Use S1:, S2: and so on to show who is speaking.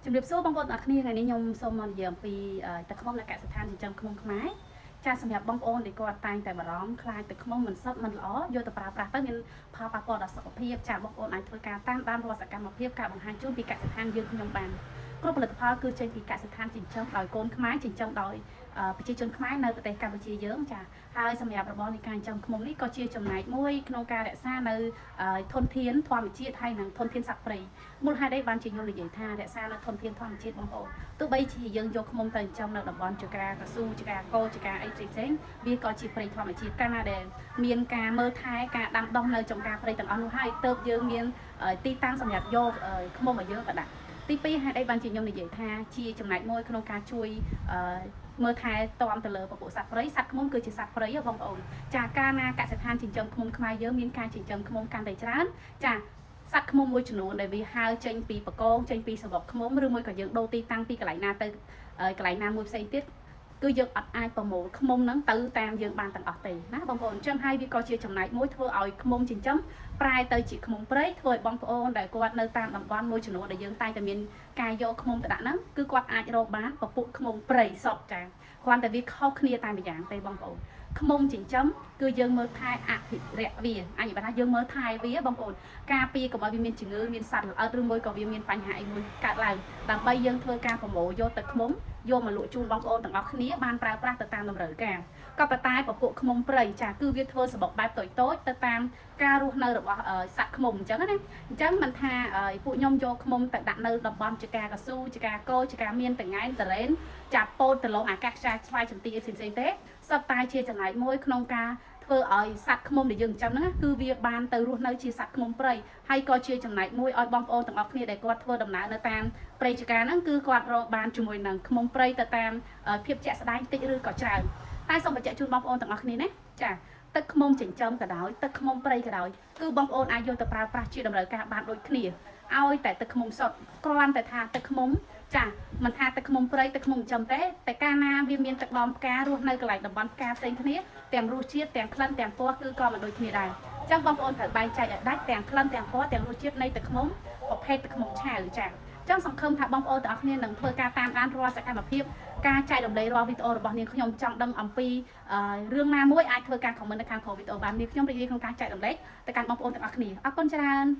S1: ជំរាបសួរបងប្អូនទាំងអស់គ្នាថ្ងៃនេះខ្ញុំសូមមកនិយាយអំពីទឹកឃ្មុំនៅកសិដ្ឋានចិញ្ចឹមឃ្មុំខ្មែរចាសម្រាប់បងប្អូនដែលគាត់តែងតែបារម្ភខ្លាចទឹកឃ្មុំមិនសុទ្ធមិនល្អយកទៅប្រើប្រាស់ទៅមានផលប៉ះពាល់ដល់សុខភាពចាបងប្អូនអាចធ្វើការតាមដានរាល់សកម្មភាពការបង្ហាញជូនពីកសិដ្ឋានយើងខ្ញុំបានគ្រប់ផលិតផលគឺចេញពីកសិដ្ឋានចិញ្ចឹមដោយកូនខ្មែរចិញ្ចឹមដោយប្រជាជនខ្មែរនៅប្រទេសកម្ពុជាយើងចាហើយសម្រាប់របរនៃការចិញ្ចឹមឃ្មុំនេះក៏ជាចំណែកមួយក្នុងការរក្សានៅធនធានធម្មជាតិហើយនិងធនធានសត្វព្រៃ មូលហេតុអីបានជាខ្ញុំនិយាយថារក្សានៅធនធានធម្មជាតិបងប្អូនទោះបីជាយើងយកឃ្មុំទៅចិញ្ចឹមនៅតំបន់ចកាកស៊ូចកាកោចកាអីផ្សេងៗវាក៏ជាព្រៃធម្មជាតិកាលណាដែលមានការមើលថែការដាំដុះនៅចំការព្រៃទាំងអស់នោះហើយទើបយើងមានទីតាំងសម្រាប់យកឃ្មុំឲ្យយើងទៅដាក់ទី2ហេតុអីបានជាខ្ញុំនិយាយថាជាចំណែកមួយក្នុងការជួយមើលថែទាំទៅលើពពួកសត្វព្រៃសត្វឃ្មុំគឺជាសត្វព្រៃហ៎បងប្អូនចាកាលណាកសិដ្ឋានចិញ្ចឹមឃ្មុំខ្មែរយើងមានការចិញ្ចឹមឃ្មុំកាន់តែច្រើនចាសត្វឃ្មុំមួយចំនួនដែលវាហើរចេញពីបកងចេញពីសបុកឃ្មុំឬមួយក៏យើងដូរទីតាំងពីកន្លែងណាទៅកន្លែងណាមួយផ្សេងទៀតគឺយើងអត់អាចប្រមូលឃ្មុំហ្នឹងទៅតាមយើងបានទាំងអស់ទេណាបងប្អូនអញ្ចឹងហើយវាក៏ជាចំណែកមួយធ្វើឲ្យឃ្មុំចិញ្ចឹមប្រែទៅជាឃ្មុំព្រៃធ្វើឲ្យបងប្អូនដែលគាត់នៅតាមតំបន់មួយចំនួនដែលយើងតែងតែមានការយកឃ្មុំទៅដាក់ហ្នឹងគឺគាត់អាចរកបានពពួកឃ្មុំព្រៃសុទ្ធចាគ្រាន់តែវាខុសគ្នាតែម្យ៉ាងទេបងប្អូនឃ្មុំចិញ្ចឹមគឺយើងមើលថែអភិរក្សវាអញនិយាយថាយើងមើលថែវាបងប្អូន ការពារកុំឲ្យវាមានជំងឺមានសត្វល្អិតឬមួយក៏វាមានបញ្ហាអីមួយកើតឡើងដើម្បីយើងធ្វើការប្រមូលយកទឹកឃ្មុំយកមកលក់ជូនបងប្អូនទាំងអស់គ្នាបានប្រើប្រាស់ទៅតាមតម្រូវការក៏ប៉ុន្តែពពួកឃ្មុំព្រៃចាគឺវាធ្វើសបុកបែបតូចតូចទៅតាមការរស់នៅរបស់សត្វឃ្មុំអញ្ចឹងណាអញ្ចឹងមិនថាពួកខ្ញុំយកឃ្មុំទៅដាក់នៅតំបន់ចកាកស៊ូចកាកោចកាមានតងែនតរ៉េនចាប់ពោតដលងអាកាសខ្យាស្វាយចន្ទីអីផ្សេងៗទេសត្វតែជាចំណែកមួយក្នុងការធ្វើឲ្យសត្វឃ្មុំដែលយើងចិញ្ចឹមហ្នឹងគឺវាបានទៅរស់នៅជាសត្វឃ្មុំព្រៃហើយក៏ជាចំណែកមួយឲ្យបងប្អូនទាំងអស់គ្នាដែលគាត់ធ្វើដំណើរនៅតាមព្រៃចការហ្នឹងគឺគាត់រកបានជាមួយនឹងឃ្មុំព្រៃទៅតាមភាពជាក់ស្ដែងតិចឬក៏ច្រើនតែសូមបញ្ជាក់ជូនបងប្អូនទាំងអស់គ្នាណាចាទឹកឃ្មុំចិញ្ចឹមក៏ដោយទឹកឃ្មុំព្រៃក៏ដោយគឺបងប្អូនអាចយកទៅប្រើប្រាស់ជាតម្រូវការបានដូចគ្នាឲ្យតែទឹកឃ្មុំសុទ្ធគ្រាន់តែថាទឹកឃ្មុំចាមិនថាទឹកឃ្មុំព្រៃទឹកឃ្មុំចិញ្ចឹមទេតែកាលណាវាមានទឹកដមផ្ការស់នៅកន្លែងតំបន់ផ្កាផ្សេងគ្នាទាំងរសជាតិទាំងក្លិនទាំងពណ៌គឺក៏មិនដូចគ្នាដែរអញ្ចឹងបងប្អូនត្រូវបែងចែកឲ្យដាច់ទាំងក្លិនទាំងពណ៌ទាំងរសជាតិនៃទឹកឃ្មុំប្រភេទទឹកឃ្មុំឆៅចាចឹងសង្ឃឹមថាបងប្អូនទាំងអស់គ្នានឹងធ្វើការតាមដានរាល់សកម្មភាពការចែករំលែករាល់វីដេអូរបស់នាងខ្ញុំចង់ដឹងអំពីរឿងណាមួយអាចធ្វើការ comment នៅខាងក្រោមវីដេអូបាននាងខ្ញុំរីករាយក្នុងការចែករំលែកទៅកាន់បងប្អូនទាំងអស់គ្នាអរគុណច្រើន។